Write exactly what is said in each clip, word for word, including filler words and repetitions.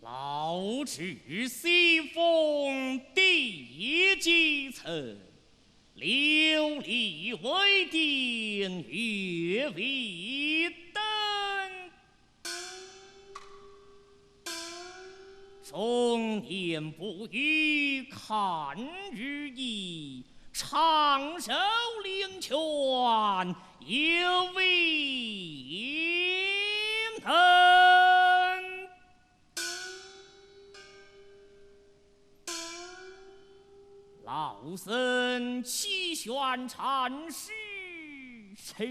老至西风第几层，琉璃为殿，月为灯。 终年不遇看雨意，长愁连泉又为能。老僧启玄禅师是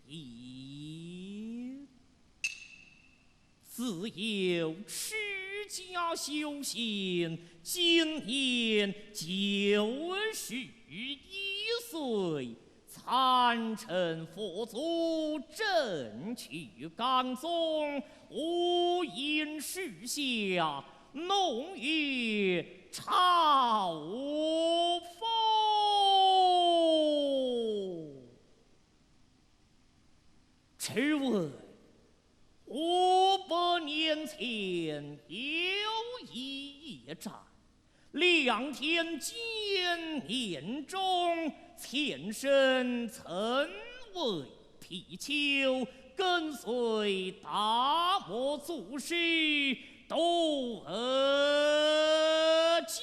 也。 自幼持家修行，今年九十一岁，参禅佛祖，正趣罡宗，无因树下，弄于朝佛。 只闻五百年前有一驿站，两天间念钟，前身曾为比丘，跟随达摩祖师渡河江。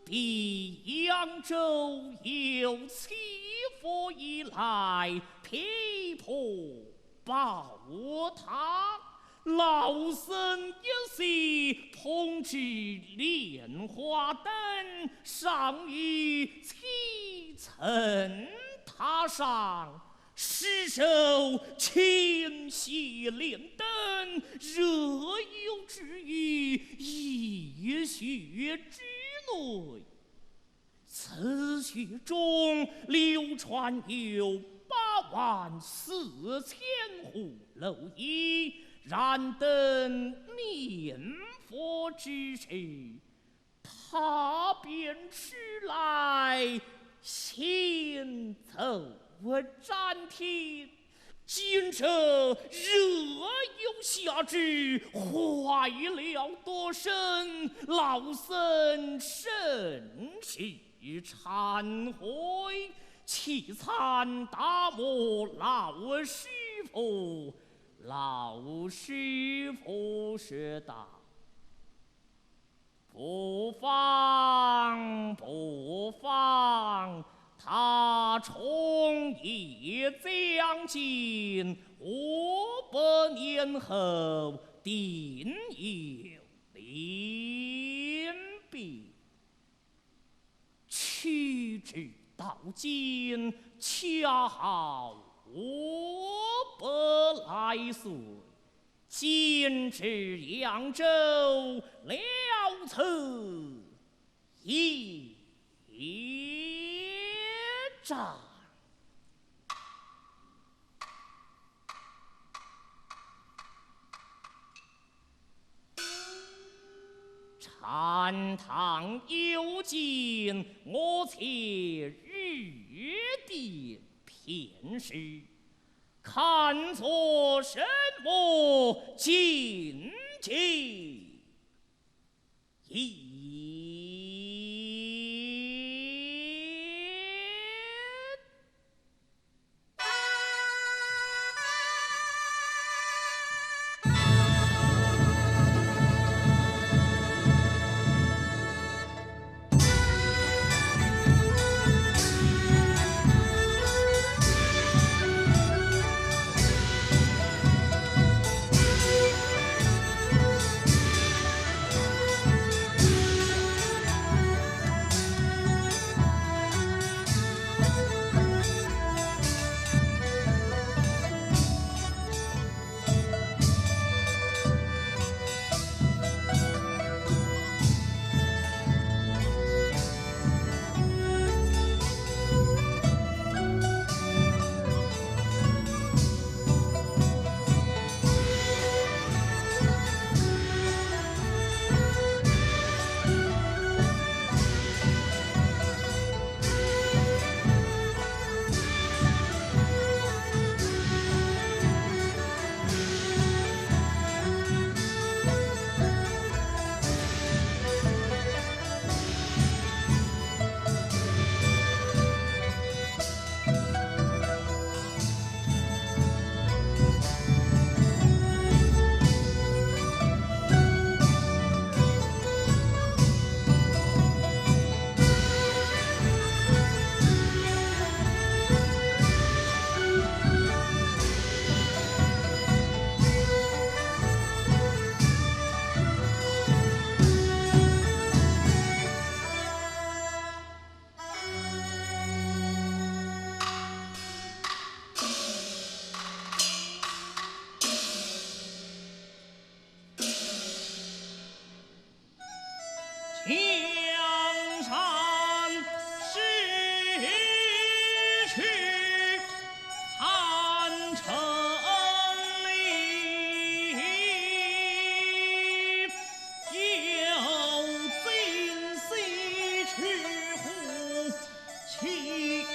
比扬州游七佛以来，遍布宝塔。老僧一时捧起莲花灯，上于七层塔上， 始受清溪莲灯，若有置于一穴之内，此穴中流传有八万四千户漏雨，燃灯念佛之时， 塔便吹来，星斗占天。今者若有下之，坏了多生，老僧甚是忏悔，启参达摩老师父。老师父说道：今五百年后定有灵兵。取之道今，恰好五百来岁，今至扬州，了此一战。 禅堂幽静，我且入定便是，看作什么禁忌。 江山逝去汉臣离，又今西去乎 西楼。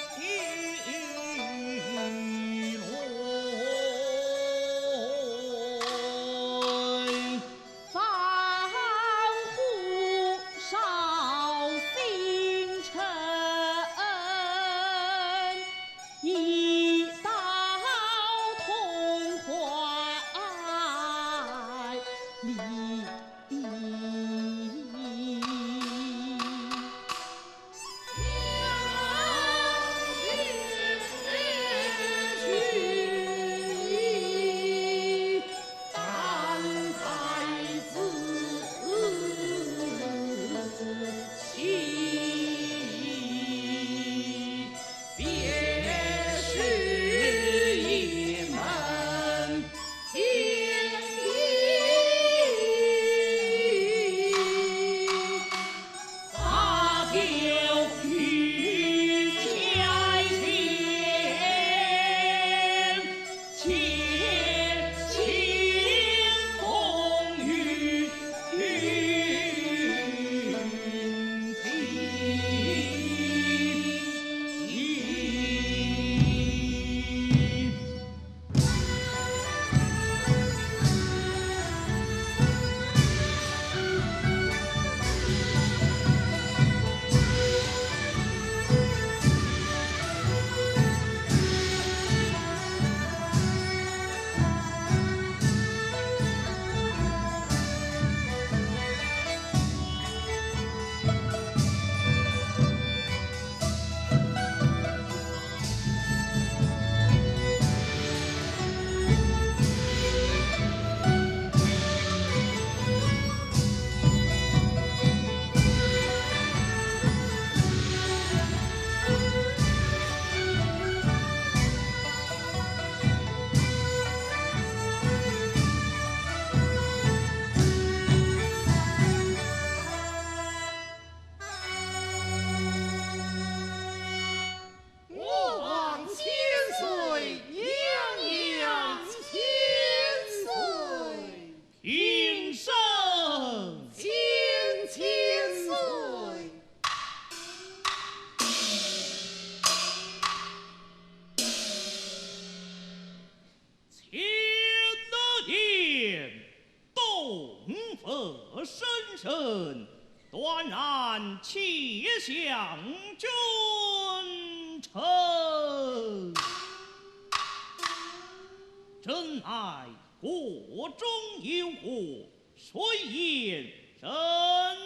安然且向君臣。朕乃国中有国，谁言朕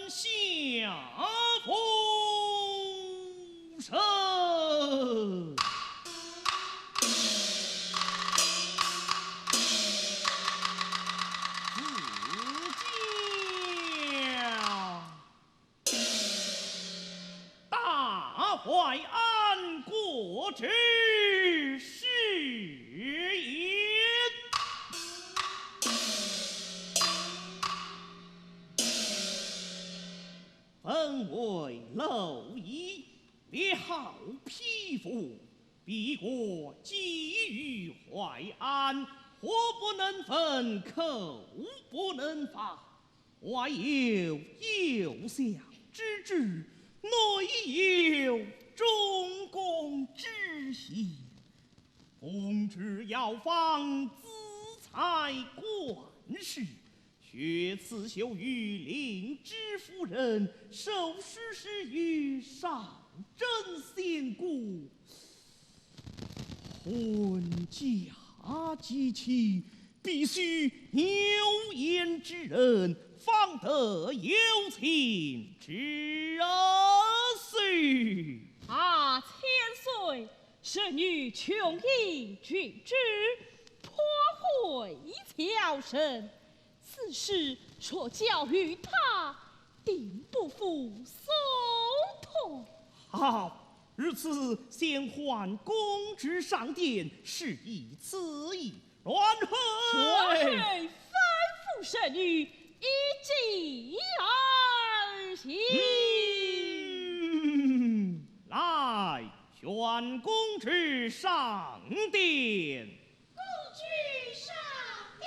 下奉圣？自家 大坏安国之始也。文为蝼蚁，必好匹夫，必国基于淮安，祸不能分，口不能伐。 怀有幼小之志，内有中宫之嫌。奉旨要防资财官事，学刺绣于令之夫人，授诗诗与上贞先姑。 婚嫁及期，必须有眼之人，方得有情之人。啊，千岁，侄女穷因郡主，破会教人， 此事若交与他，定不负所托。好，如此先唤公主上殿，示意此意，然后，然后吩咐侍女依计而行。嗯，来，宣公主上殿。 公主上殿。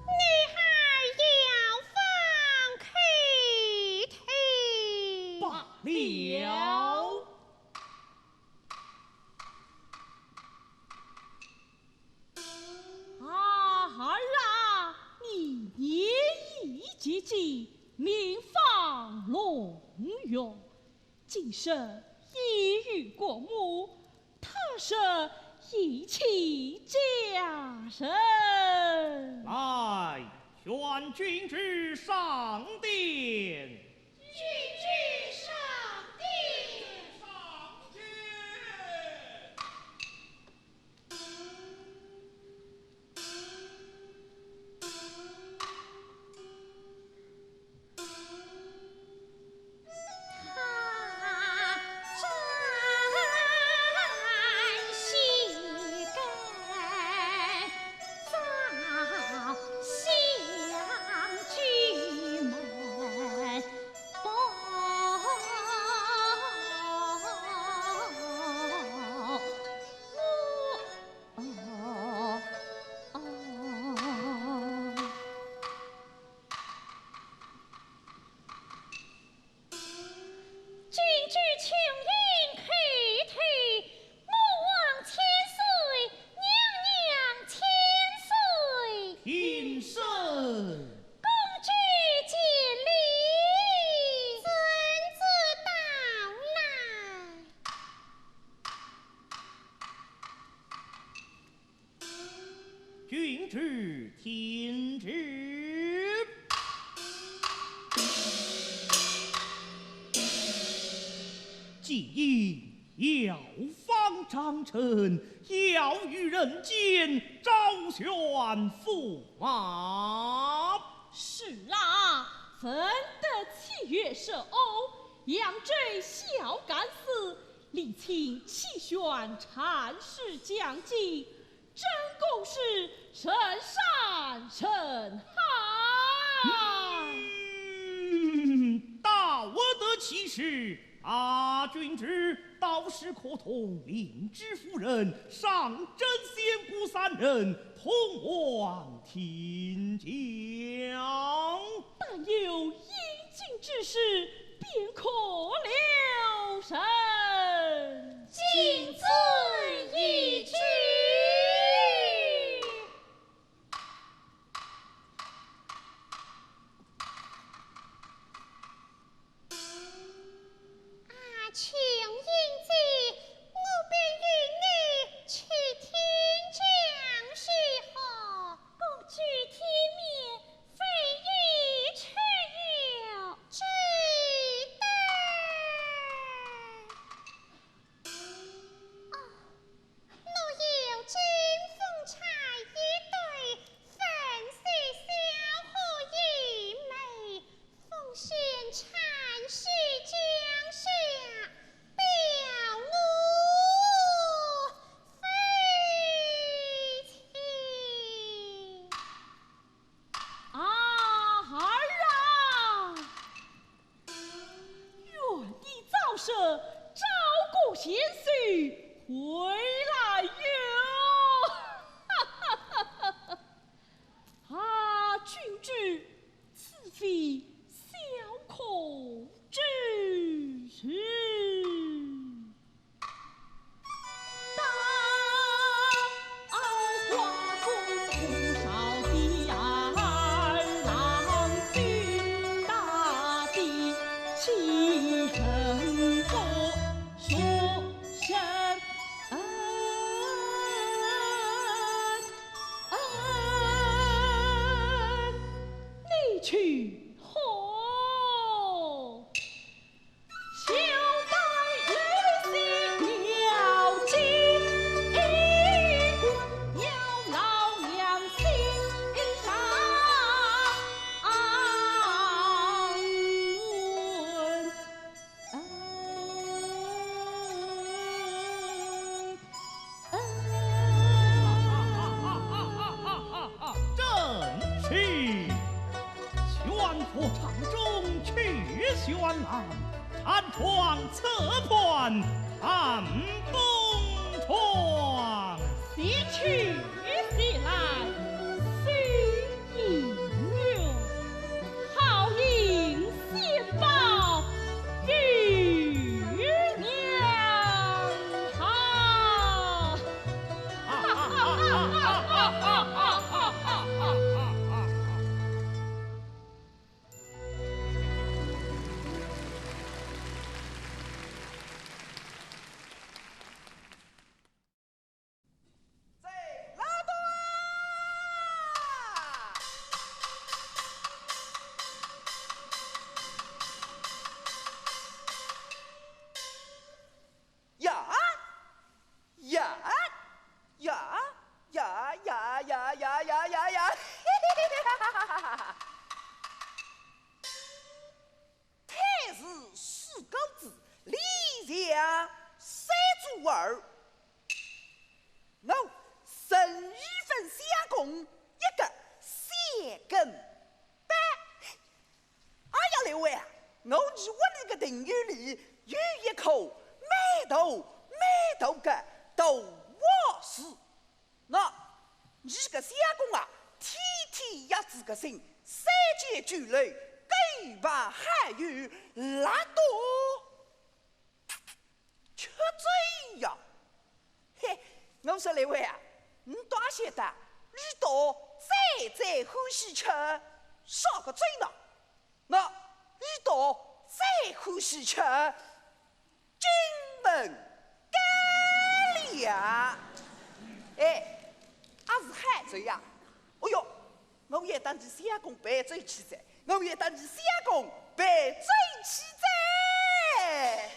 你还要放开腿？罢了。啊，儿啊，你年已及笄，命放龙游。 今生已与国母，他日一起嫁人。来，宣君主上殿。君主上殿。上殿。第一，要方长城，要与人间昭宣驸马。是啊，文德契约设欧，扬州孝感寺，礼请契宣禅师讲经， 真个是人山人海。嗯，大德契师，啊，君主，到时可同明知夫人、上贞仙姑三人同往听讲。但有 应景之时，便可留神。谨遵医旨。啊，琼英姐，我便与你去听讲如何？ 不知天面飞鱼吃肉。知道。哦，我有金凤钗一对，粉色小荷一枚，奉献禅师脚下，表我 夫妻。啊，儿啊，愿你早日找个贤婿回来哟。啊，君主，此非小可之事。 你去何？ 正是，宣府帐中去宣览，弹窗侧畔看风窗。谁去谁来谁应允，好饮仙宝 与娘好。呀呀呀呀呀呀呀呀呀呀！ 太师四个字，李强三做二。我陈玉芬相公一个三更半。哎呀，刘备啊，我伲屋里个庭院里有一棵蛮大蛮大个大黄树。 喏，伲个相公啊，天天要仔个心，三教九流，狗爬海鱼，拉倒，吃醉呀。嘿，我说刘备啊，你倒晓得，李导最最欢喜吃啥个醉呢？ 喏，李导最欢喜吃金门干粮。哎，阿是海醉呀？哦哟，我也当你相公陪醉去哉，我也当你相公陪醉去哉。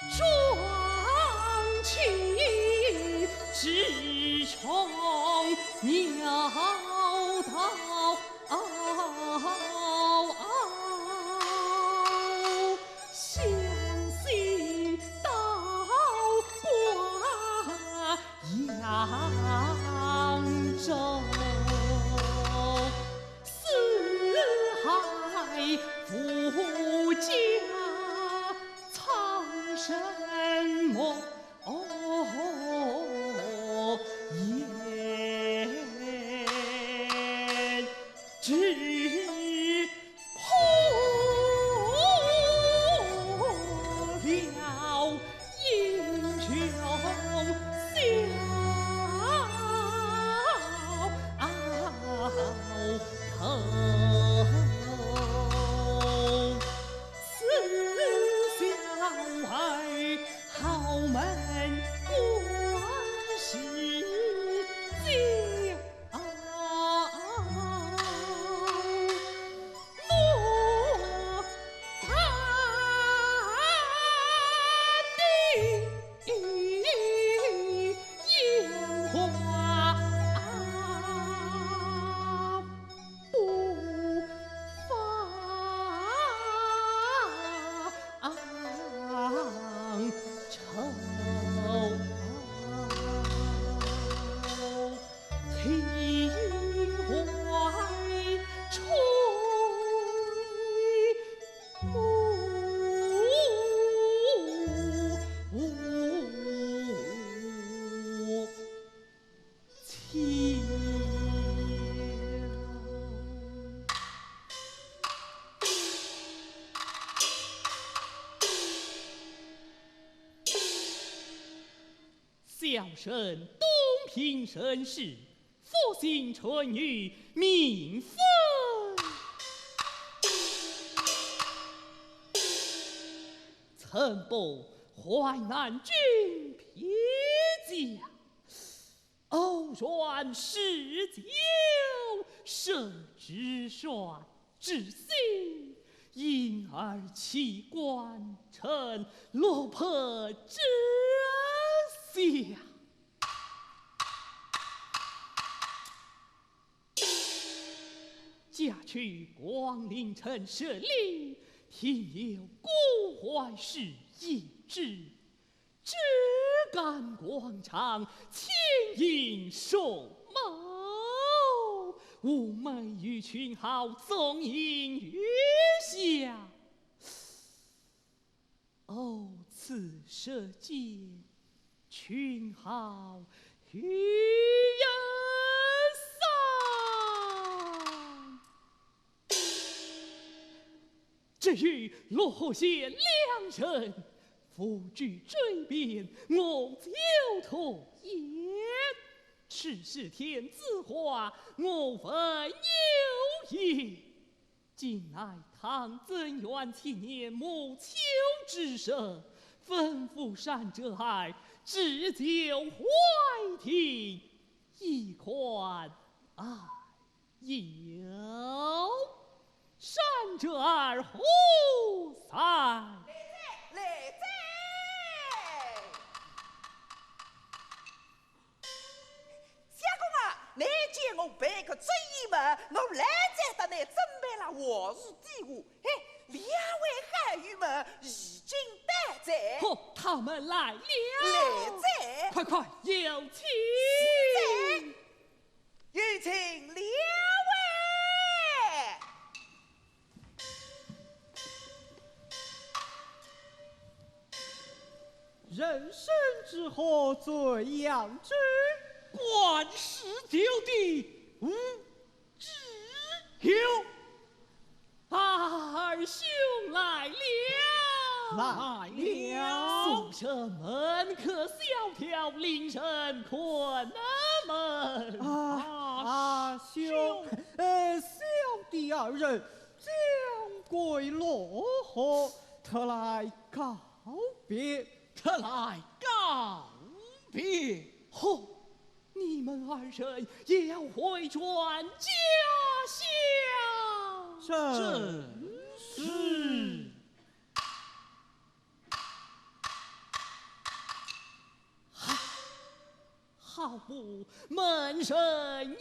双亲之中，鸟道相信到寡扬州。四海无家草什么，哦，也只破了英雄笑口。 四小儿豪门关世家，落败的 烟花不放愁。 天外春小生东平人氏，复姓陈，女名芬。曾拨淮南军边将，偶然施酒，谁知船 之心，因而弃官，成落魄之下。嫁去广陵城十里，听有孤怀诗一纸， 只感广场轻盈树木，乌梅与群豪纵饮余香。哦，此时间，群豪余香。 只有洛河县两人，无惧追边，我就脱险。此事天子话，我闻有言。近来唐贞元七年，木秋之时，吩咐山折儿置酒怀亭，以款哀 有，山折儿何在？来哉，来哉。相公啊，倷见我备个酒宴么，我来哉搭倷准备了皇后殿下。哎，两位好友们已经到哉。嚯，他们来了。来哉。快快有请。是哉。 有请两位。人生之河最扬州，观时究地无之有。 啊，二兄来了。来了。宿舍门可萧条，令人困闷。啊，啊，兄，兄。呃，小弟二人将归洛河，特来告别。特来告别。嚯， 你们二人也要回转家乡？正是。部门人也。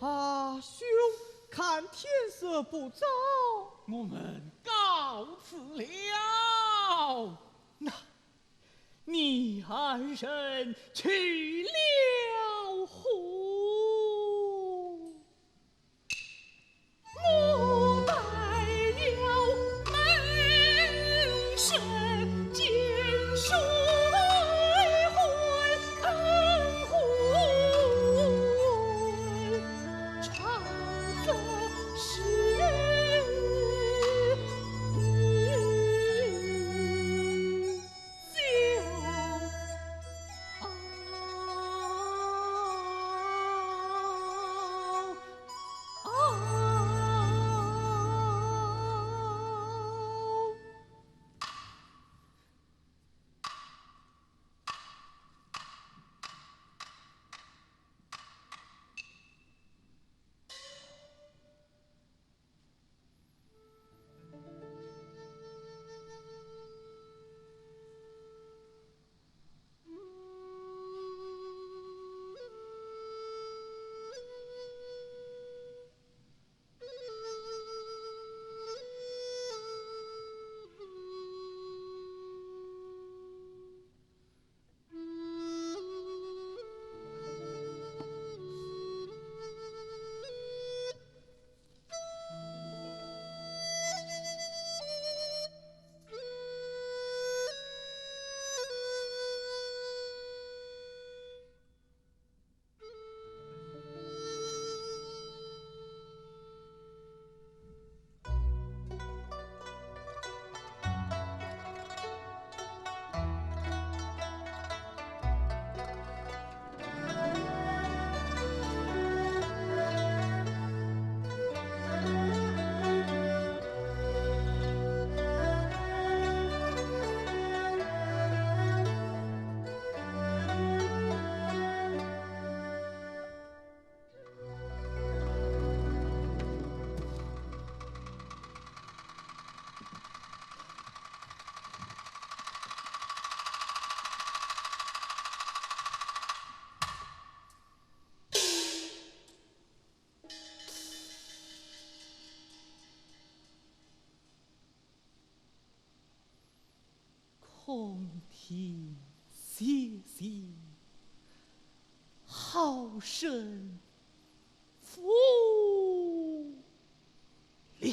啊，兄，看天色不早，我们告辞了。那，你二人去了乎？空听谢信，好生无聊。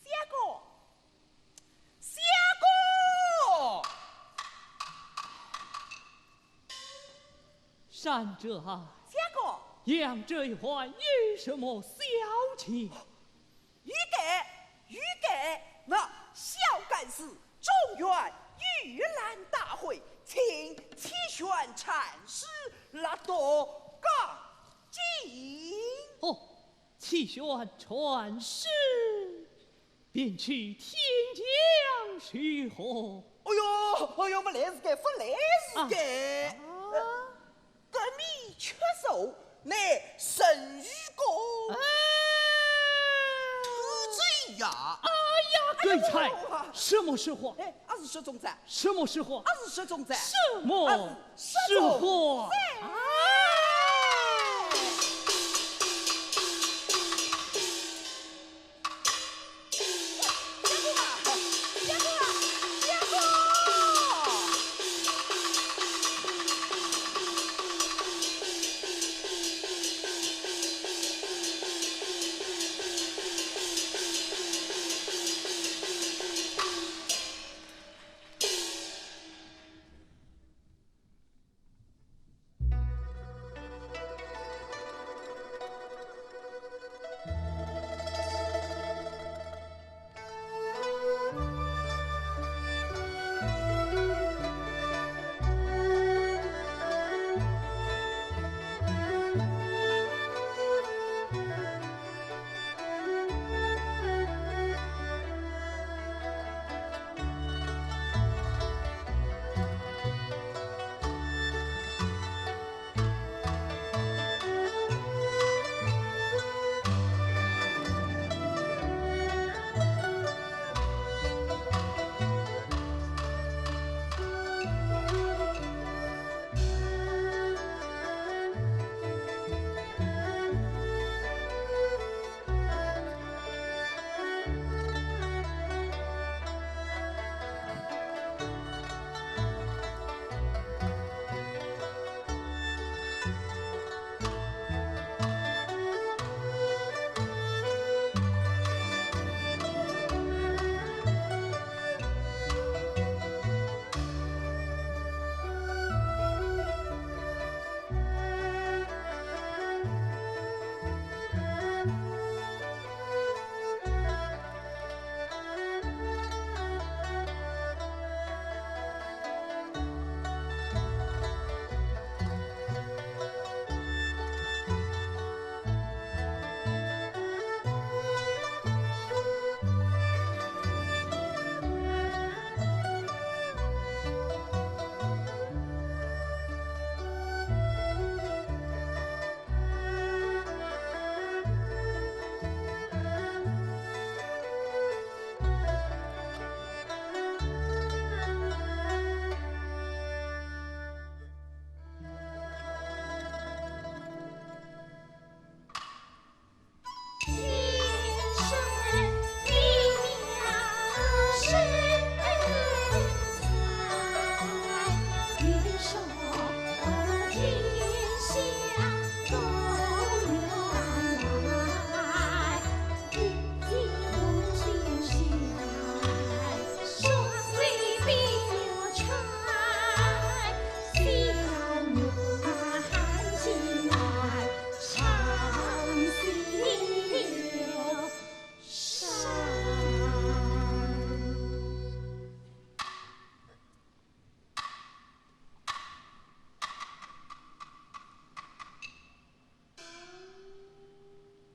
相公，相公。 善者啊，相公，杨州一环有什么消息？有的，有的，那萧干事中原御兰大会，请齐宣禅师来到江景。哦，齐宣禅师，便去天降如何？哎呦，哦，哦哟，勿来事个，勿来事个。啊。呃，革命缺手，乃陈玉公。哎。土贼呀！哎呀，鬼才，哎呦。什么说话？哎，阿是说中哉？什么说话？阿是说中哉？什么说话？哎。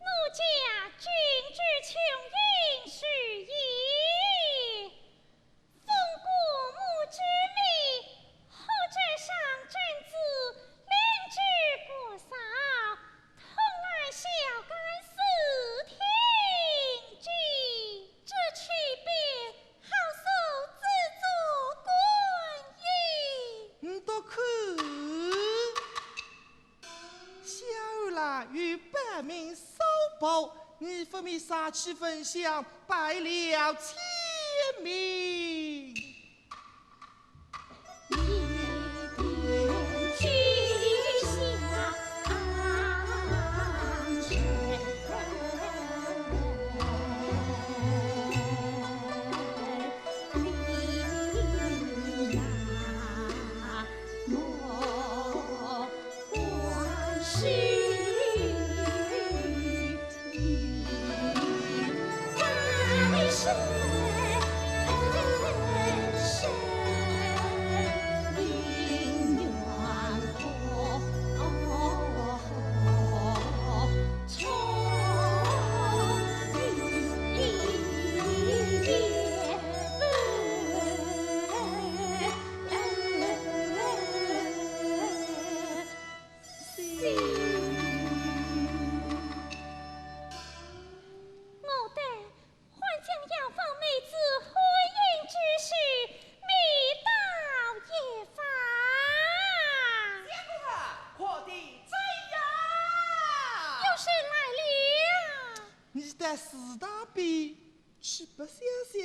奴家君主琼英许以封姑母之命，后者上镇子，领旨国少，统领孝感四天军，这区别好受制作官也。你倒看。 小儿啦，有百名少保，你分明杀气焚香，败了千名。去白相相。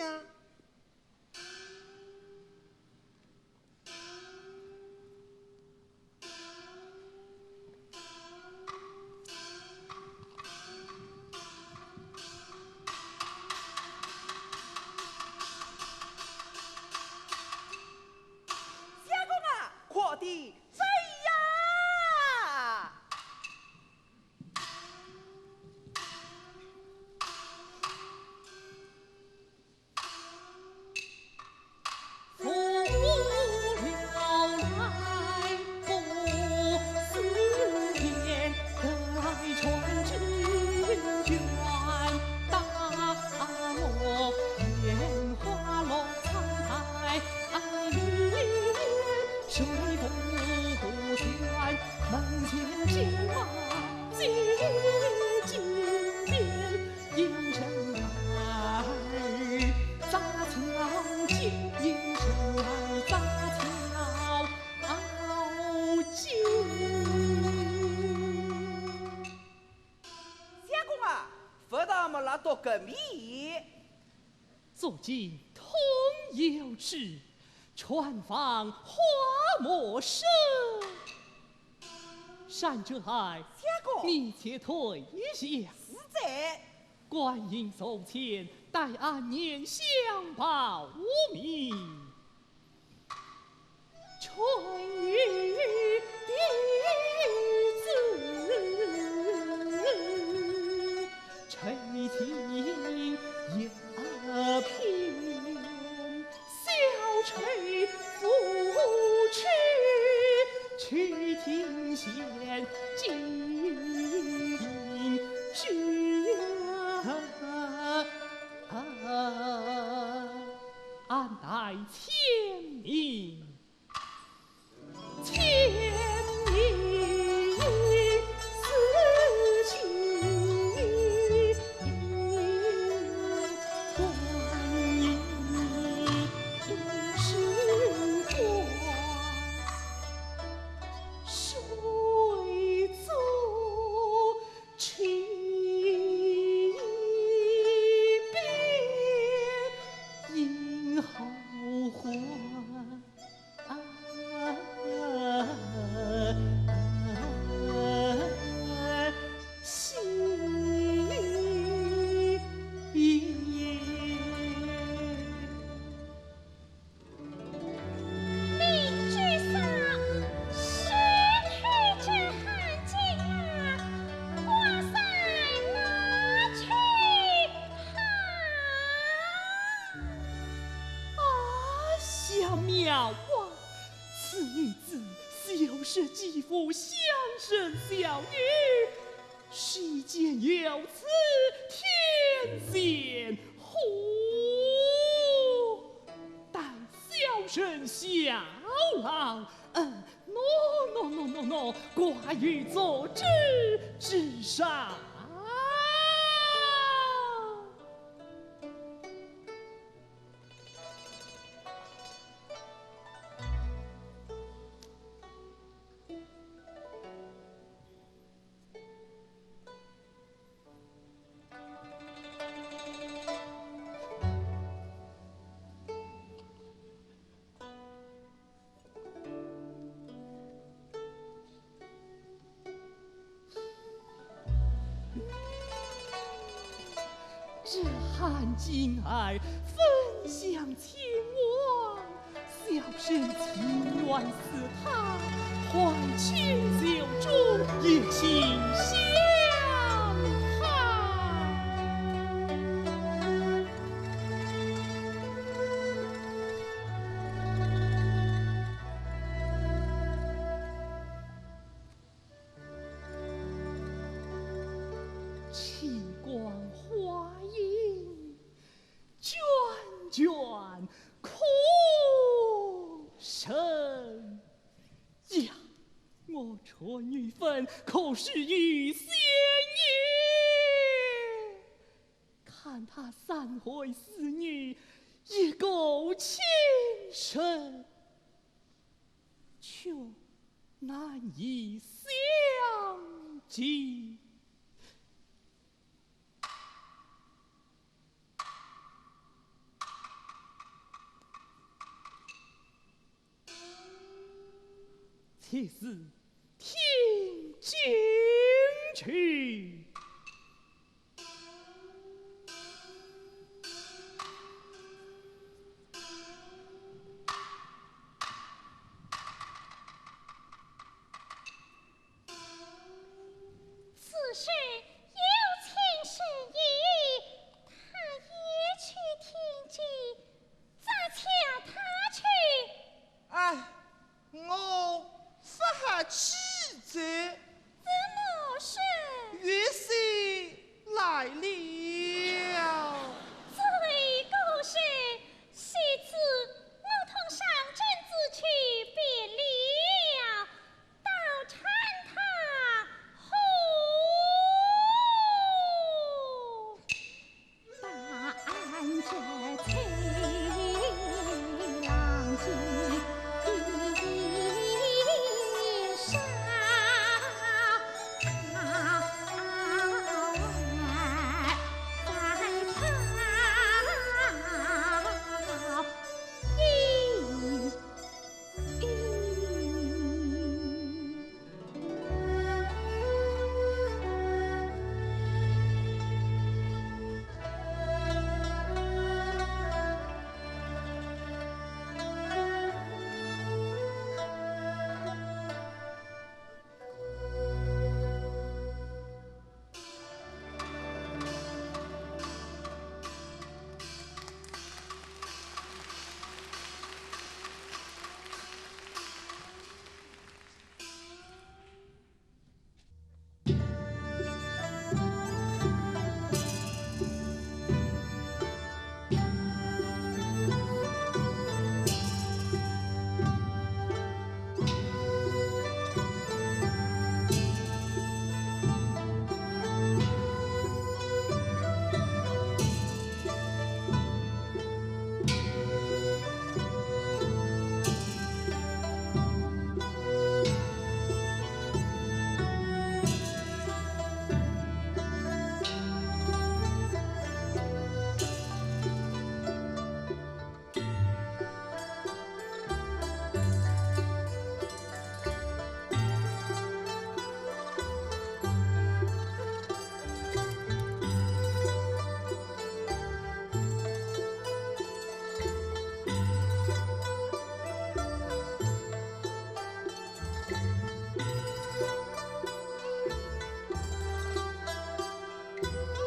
相公啊，快点追呀！ 相公啊，勿大么拉到搿面。 足迹通幽池，船舫花陌生。单珠儿，相公。你且退下。是哉。观音座前，待俺拈香报名。 春雨弟子，垂青叶片，小垂拂去，曲径斜经君啊。 俺待千里，千里思君，观音是观，谁作 青边映后花。明知山，是黑着汗巾啊，花山哪去好？啊，小苗啊，此女子小生寄府乡试小女， 谁见有此天仙？呼！但小生小郎，嗯，喏喏喏喏喏，挂于左指之上。 这汗巾儿芬香千万，小生情愿似她，换取酒中一清香。 清光华影，卷卷空生。呀，我陈玉芬可是有仙也？看她三回四女，一个情深，却 难以相及。且试听进去。 此时有请神医，他也去听经，咱叫他去。哎，我不好去哉。怎么说？月星来了。这个是谁知我同上阵子去变了。 倒看他好。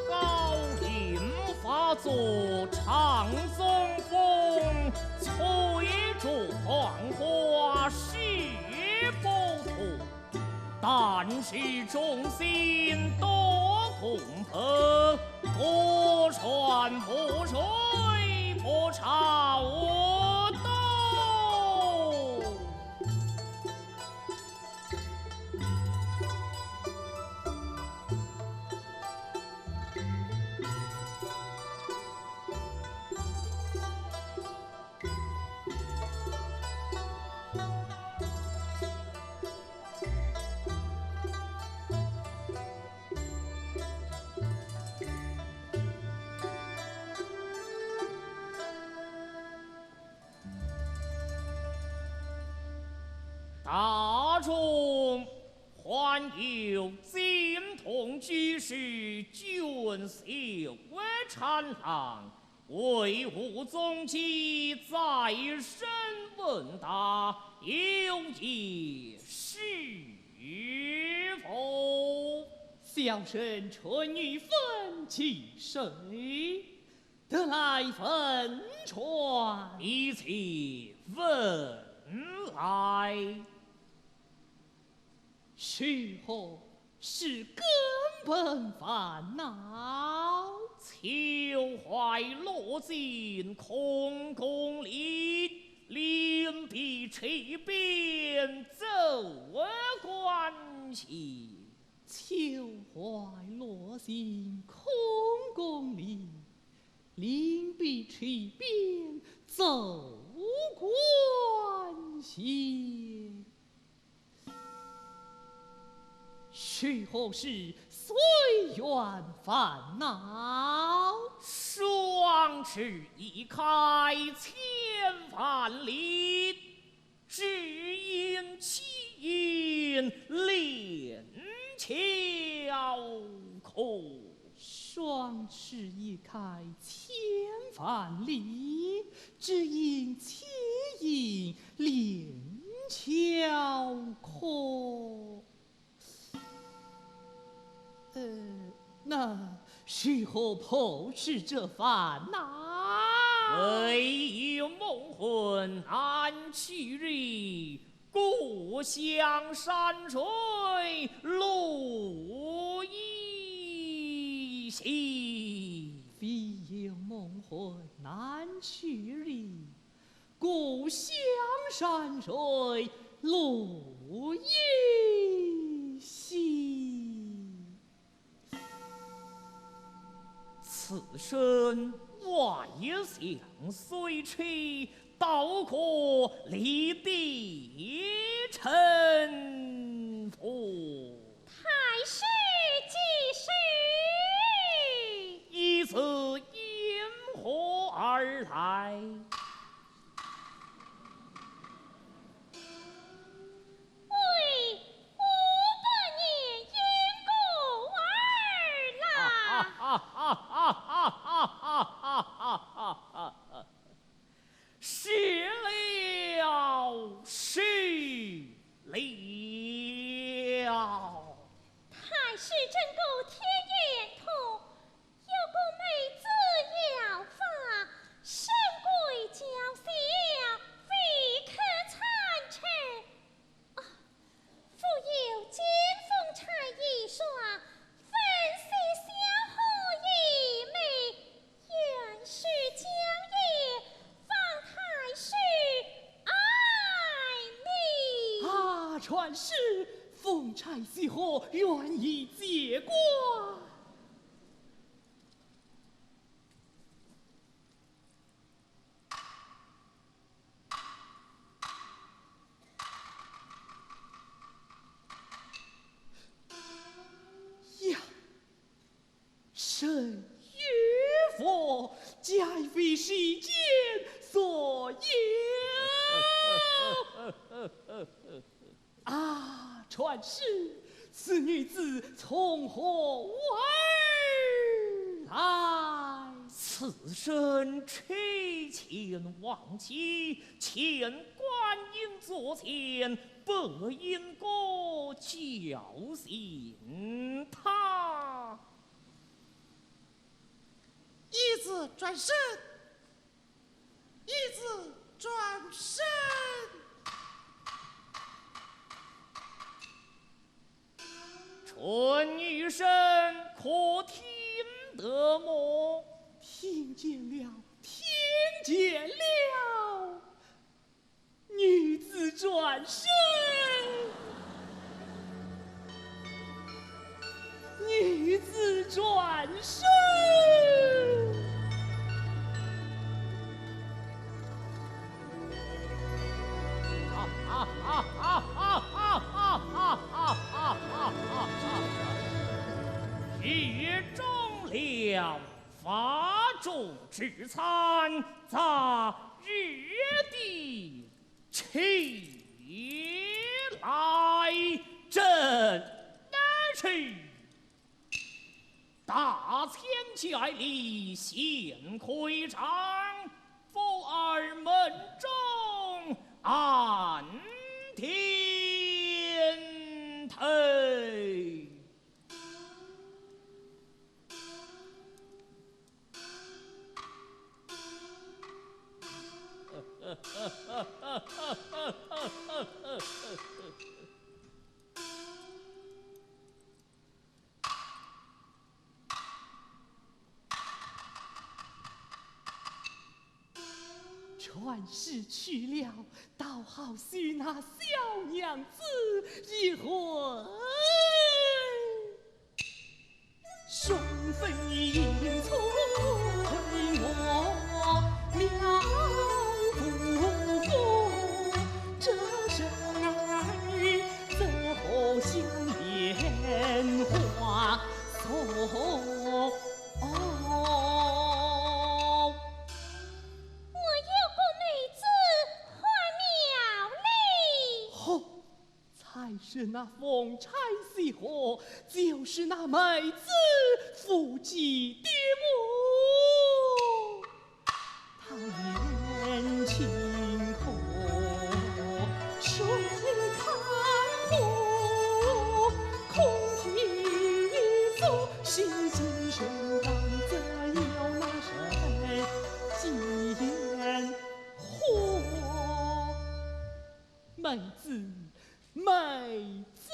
高音发作唱中风，吹着黄花是不可。但是众星多共分，不传不吹不吵动。 大众，还有金童之士，俊秀参郎，为吾宗基再审问答，有一事否？小生陈玉芬，其谁？ 得来问传。你且问来。是何事更添烦恼？秋槐落尽空宫里，临别池边走观歇。秋槐落尽空宫里， 临别池边走观歇。是何事虽远烦恼？双翅已开千万里，只因黔雁连桥客。双翅一开千万里，只应栖隐连桥客。 呃，那如何破除这烦恼？唯有蒙混难取义，故乡山水路依稀。唯有蒙混难取义， 故乡山水路依稀。此身还向谁去？倒可立地成佛。太师几时？ 一字因何而来？为五百年因果而来。是了，是了。太师真个天眼通，有个妹子要发，身贵娇小，未可参差。啊， 腹有金凤钗一双，粉似小荷一枚，愿是将夜放太师爱你。啊，传是凤钗小荷，愿意借过。 呀，人与佛，皆非世间所有。啊，传是，此女子从何而来？此身妻前往期， 请观音坐前，不应过叫醒她。一字转身，一字转身。陈女士可听得么？听见了，听见了。 女子转身，女子转身。雨中了，发中之餐，早日的 起来，正南去。大千界里显魁长，福尔门中安天头。 传是去了，倒好许那小娘子一回。 我有个妹子，唤妙丽。吼！是那凤钗戏盒，就是那梅子夫妻的墓。他眼睛空，手看空，空地做，是今生当真要那人间火。 梅子，梅子，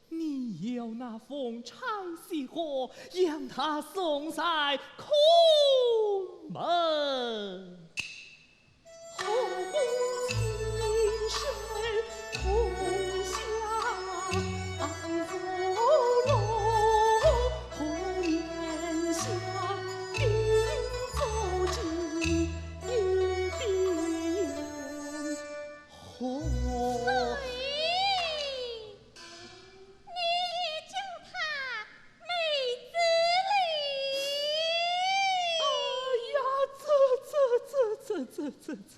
你要那凤钗戏盒，让它送在空门。 你叫她梅子哩。哎呀，这这这这这这这，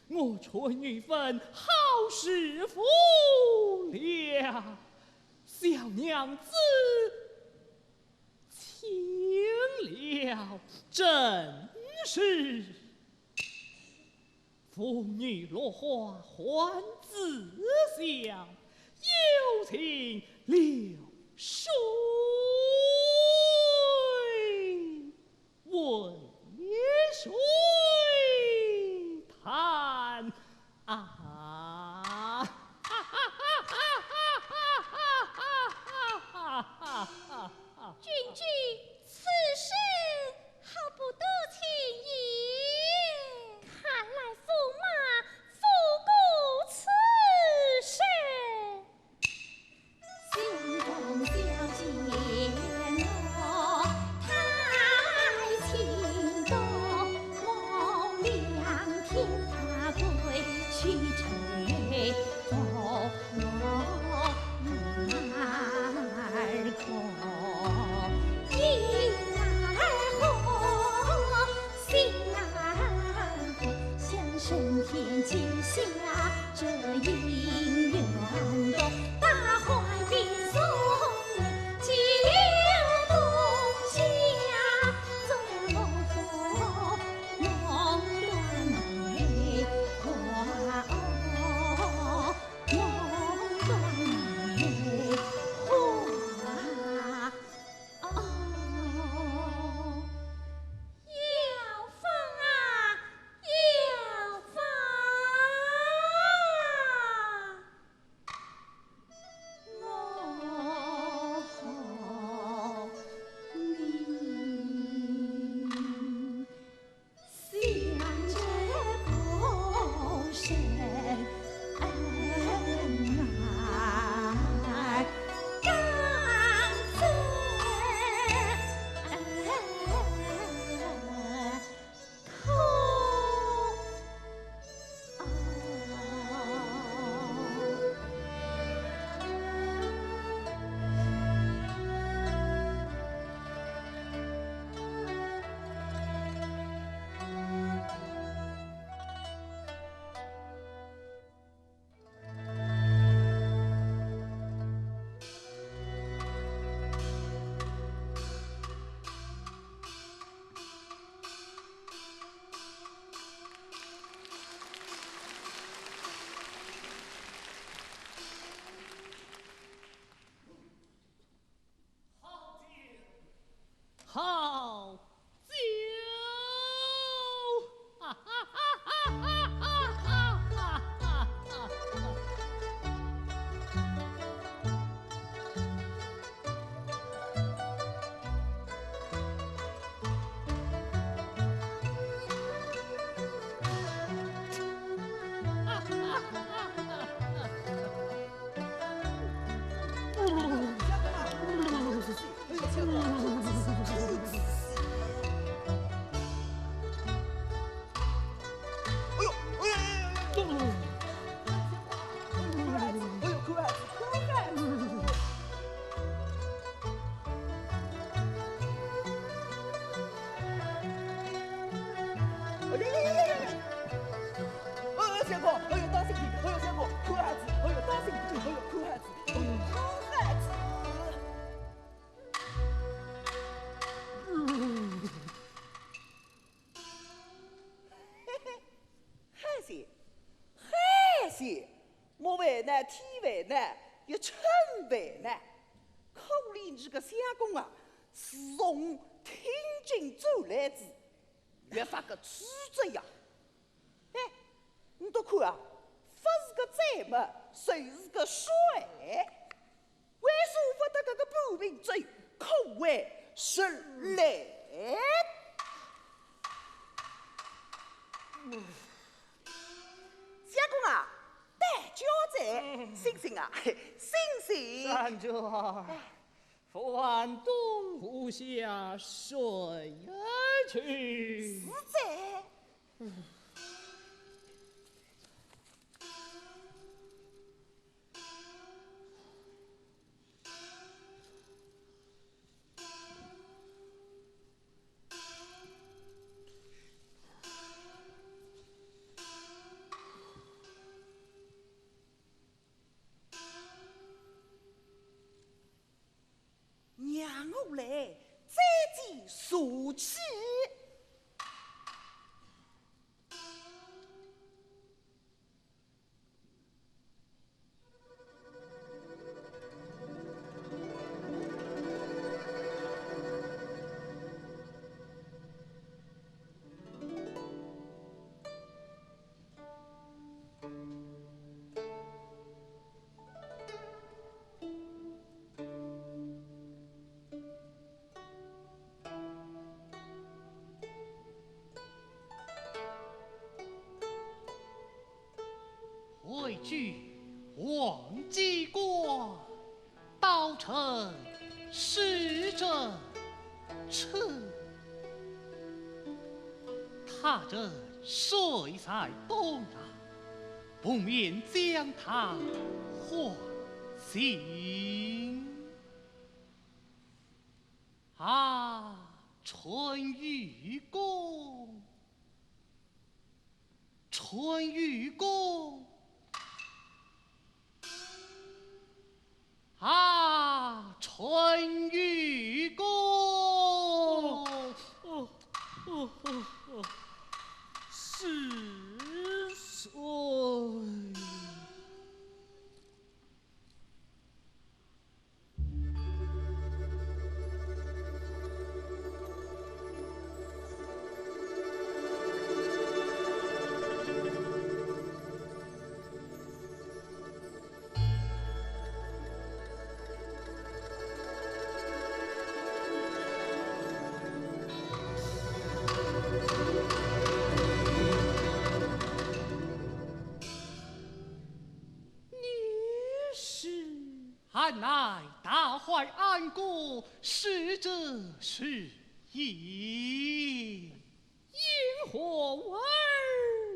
我陈玉芬好师傅了，小娘子请了，真是。 妇女落花还自香，又请流水为谁弹啊？君君，此事 好不得情意。看来驸马做过此事。添烦恼，越添烦恼。可怜伲个相公啊，自从听经转来仔，越发个痴着呀。哎，你倒看啊，勿是个赞嘛，就是个衰。为啥勿得搿个半瓶酒，可谓是累。相公啊， 待酒哉，嗯。醒醒啊，醒醒。站住！哎。扶安东吴下谁而去？是哉。嗯。 让我来再见苏七。 回居黄鸡关，道成使者出。他日谁在东南，不免将他唤醒。 啊，淳于公，淳于公，啊，淳于公。哦，哦，哦，哦，是谁？ 你是？ 俺乃大坏安国使者徐延。因何而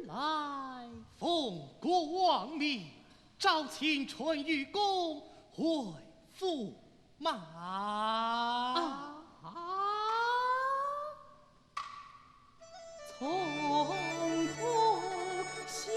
来？奉国王命，招请淳于公回驸马。啊。 从不下。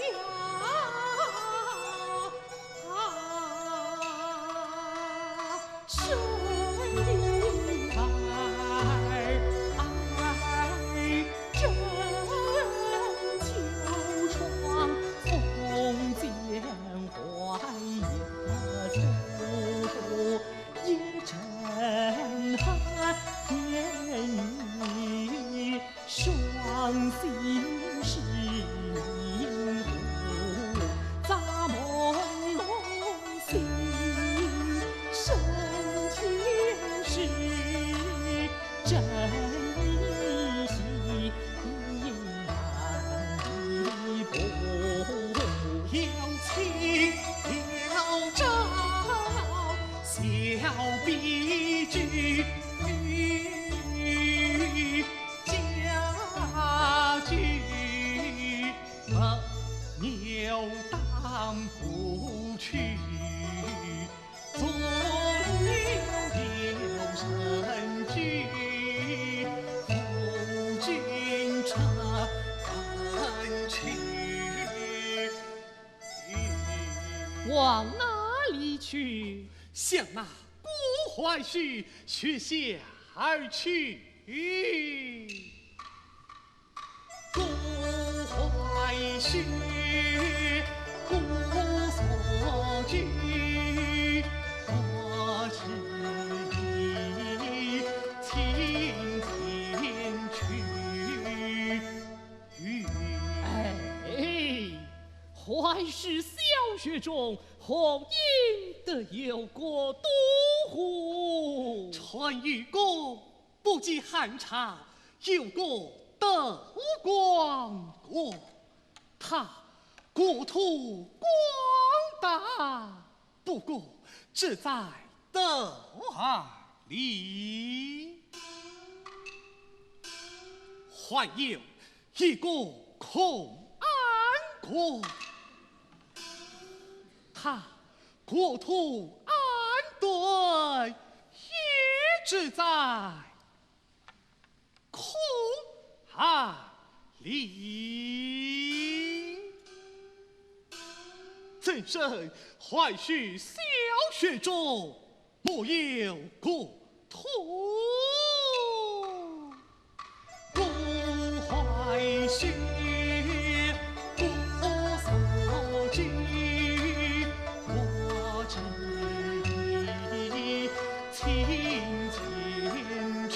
往哪里去？向那郭槐须学写而去。 郭槐须，姑所居，寒暑小雪中，何应得有个都护？传与公，不及寒茶，有个德光公。他国土广大，不过只在德尔里。还有一个孔安国，他国土安顿，也只在孔安里。曾参寒暑小雪中，莫有个都。不怀虚，不所知，我只因情牵去。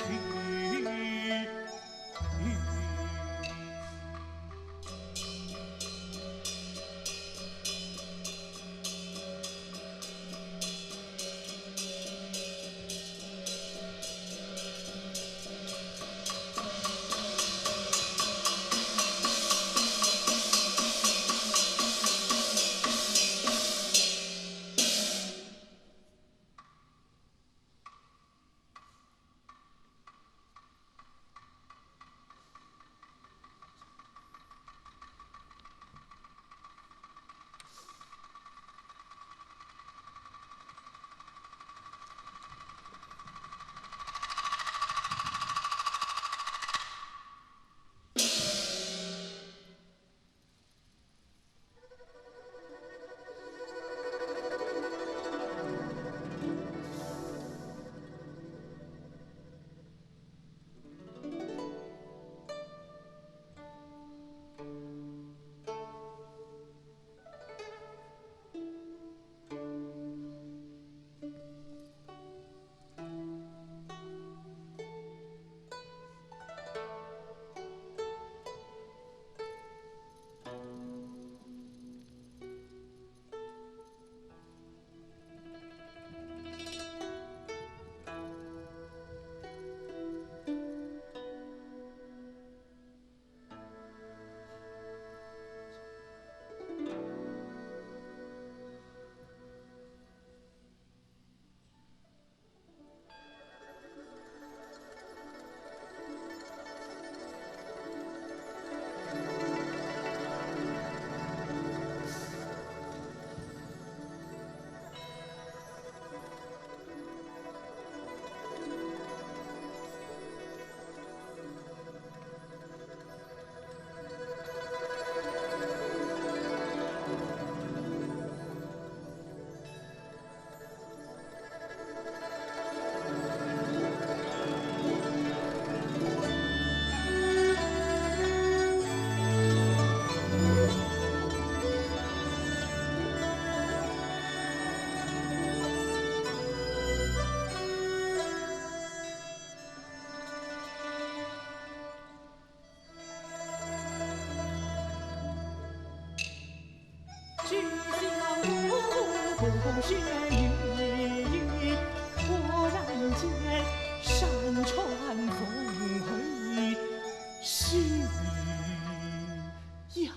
呀，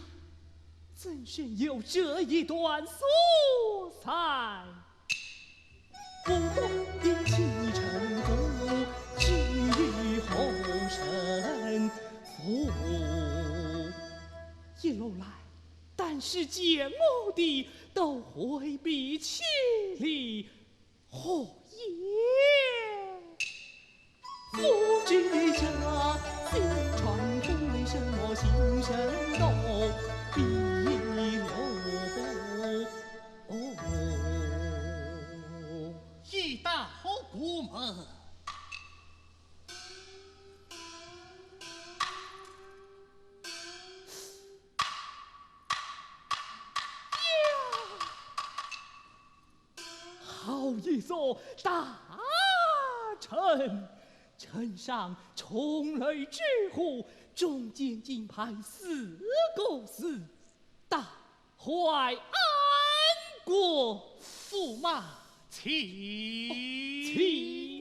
怎生有这一段所在？ 不懂的启程故，只有后生父。一路来，但是见我的都回避千里，何言？不知这西川府里什么行人都比了。哦。 已到国门。呀，好一座大城！城上重楼之户，中间金牌四个字，大快安。过驸马，请。请。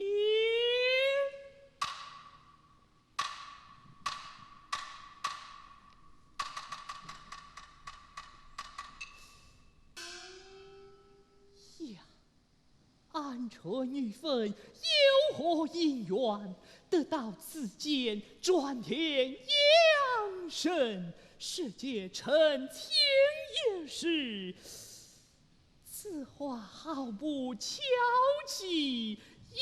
呀， 鹌鹑女粉有何因缘，得到此间转田养生，世界成清一事，此话好不巧计也。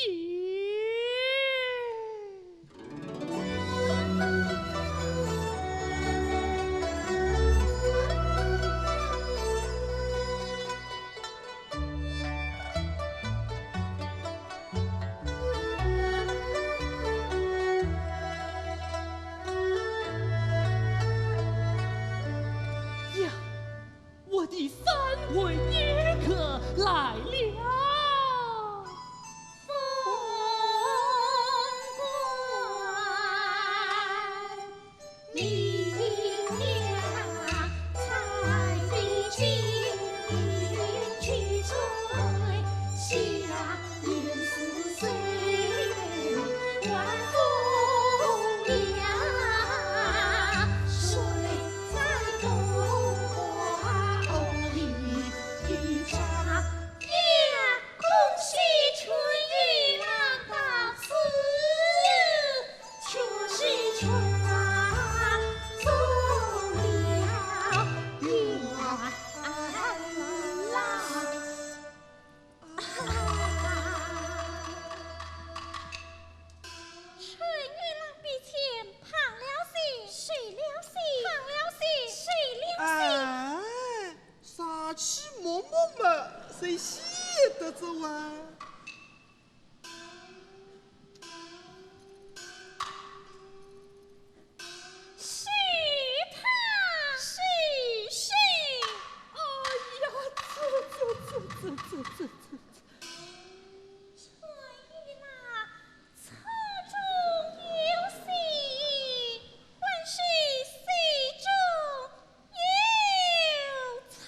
呀，我的三位女客来了。春雨浪比肩，胖了些，瘦了些，胖了些，瘦了些。哎，啥气摸摸么，谁晓得着啊？ 是他。是，是。哎呀，这，这，这。春雨啦，错中有戏，还是戏中有错。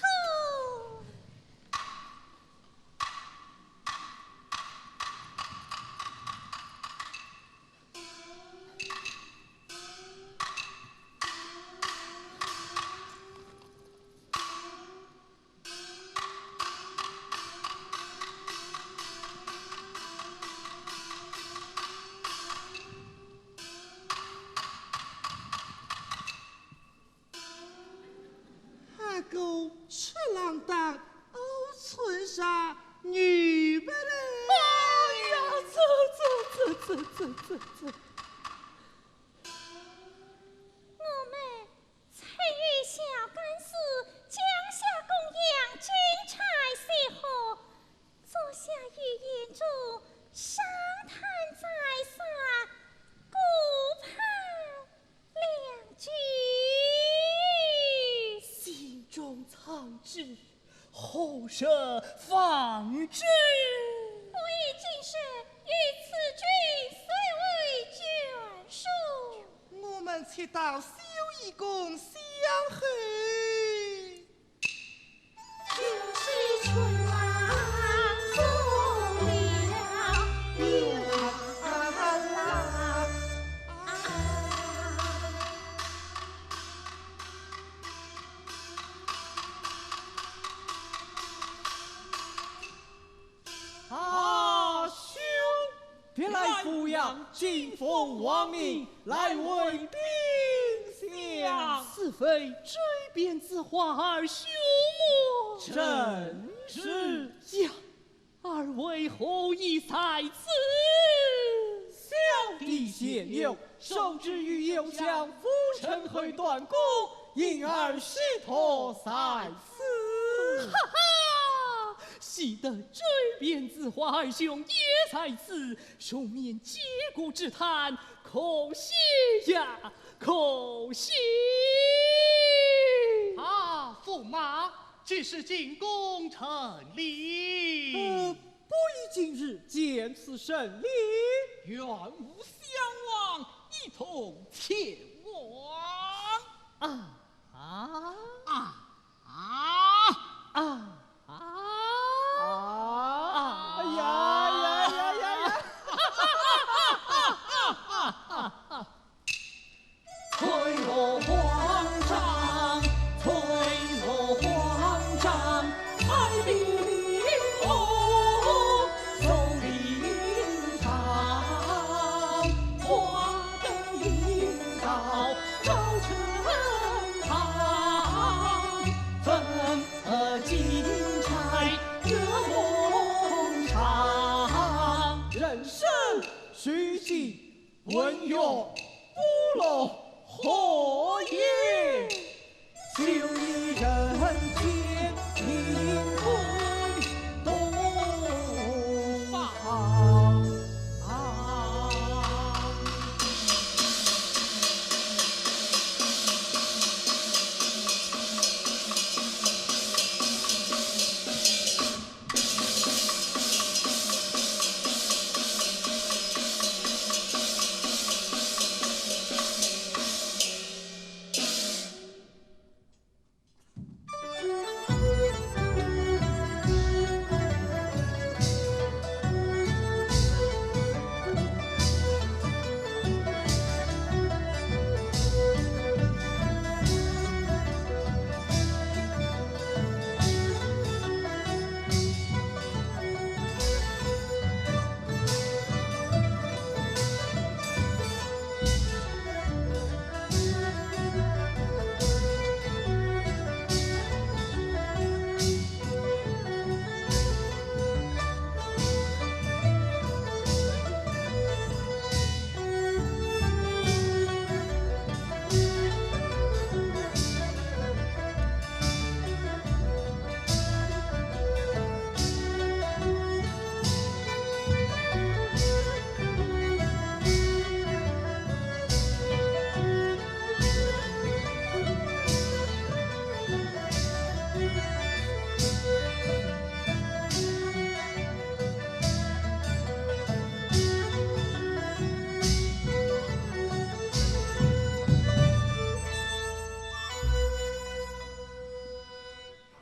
阿哥，出浪当，哦，春山，女不来。哎呀，这，这，这。 我们曾与小干事讲下供养，金钗谢后，做下预言中，商谈再三，顾盼两句。心中藏之， 何日放之？不如今日与此君虽为眷属。我们且到绣衣宫相会。就是春郎送了月啊啦。 啊，兄！别来扶摇，金凤王命，来回禀相。是非这边之话，二兄么？正是。呀， 二位何以在此？小弟谢勇，受旨于右相，扶陈后断供，因而失托在此。哈哈，喜得这边之话，二兄也在此，兄免借故之谈，可喜呀，可喜。啊，驸马， 几时进宫成礼？呃，不以今日见此圣礼。原无相往，一同前往。啊，啊。啊，啊。赵成王，怎得金钗月梦长？人生须知，文乐不落后也。就以人间名贵东方。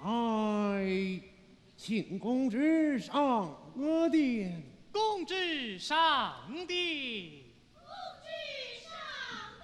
哎，请公子上殿。公子上殿。公子上殿。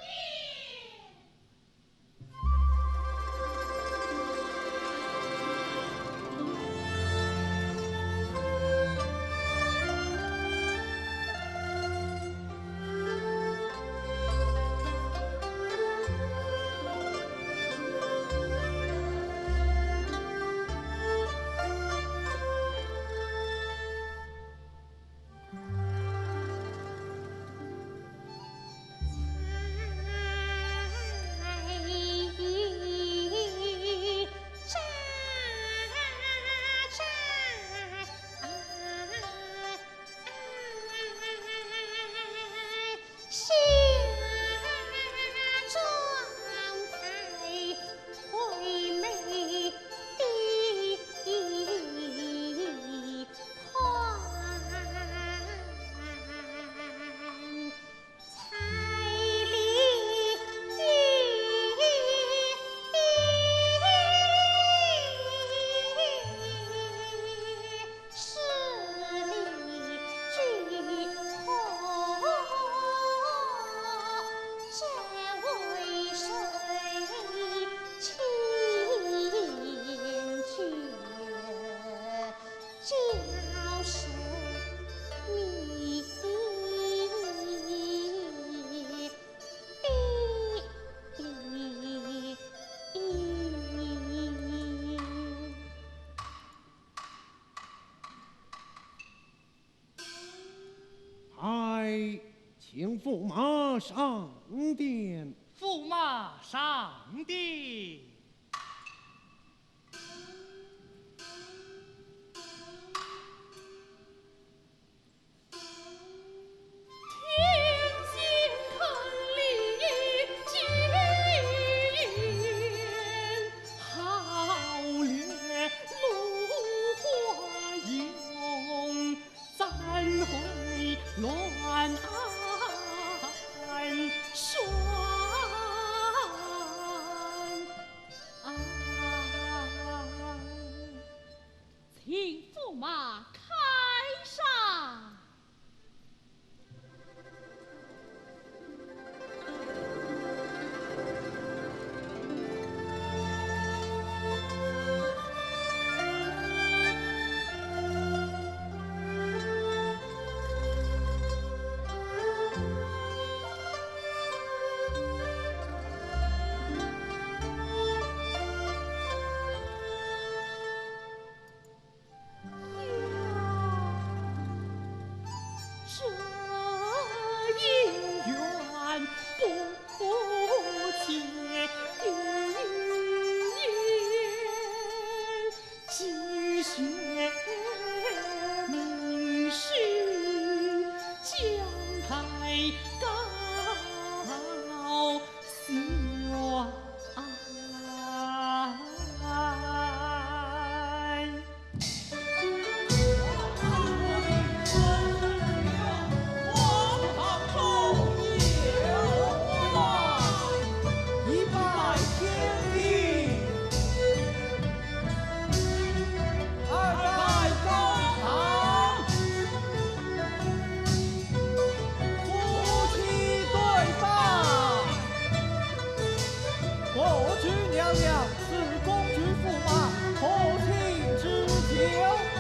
哎，请驸马上殿。驸马上殿。将士公主驸马，可请指教。公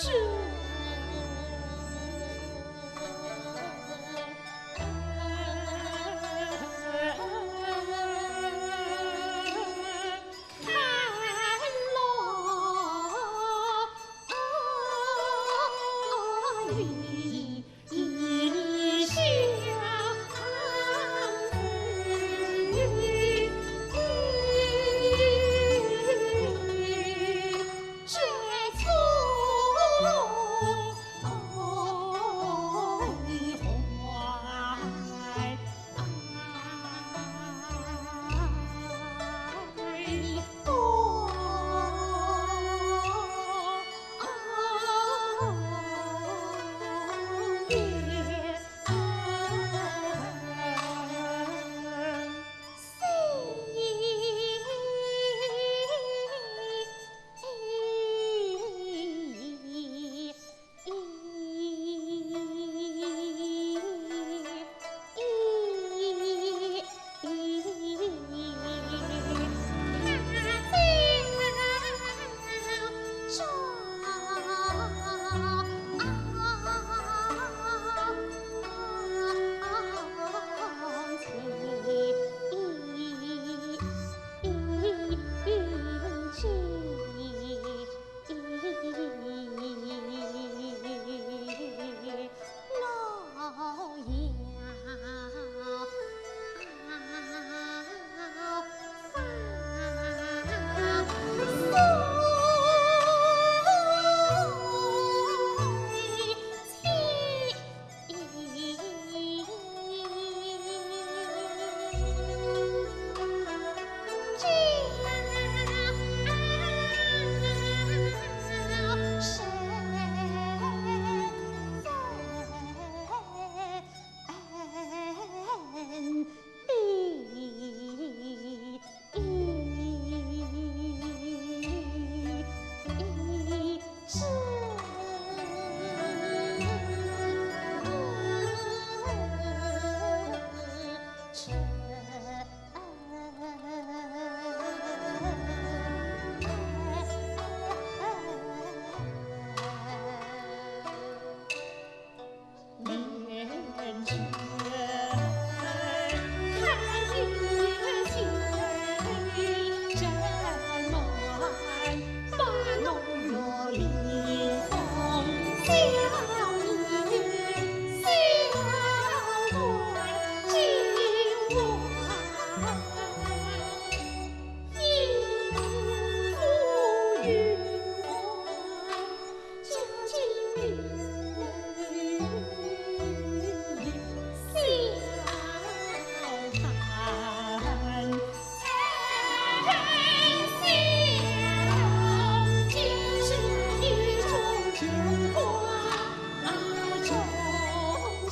主。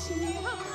驸马请。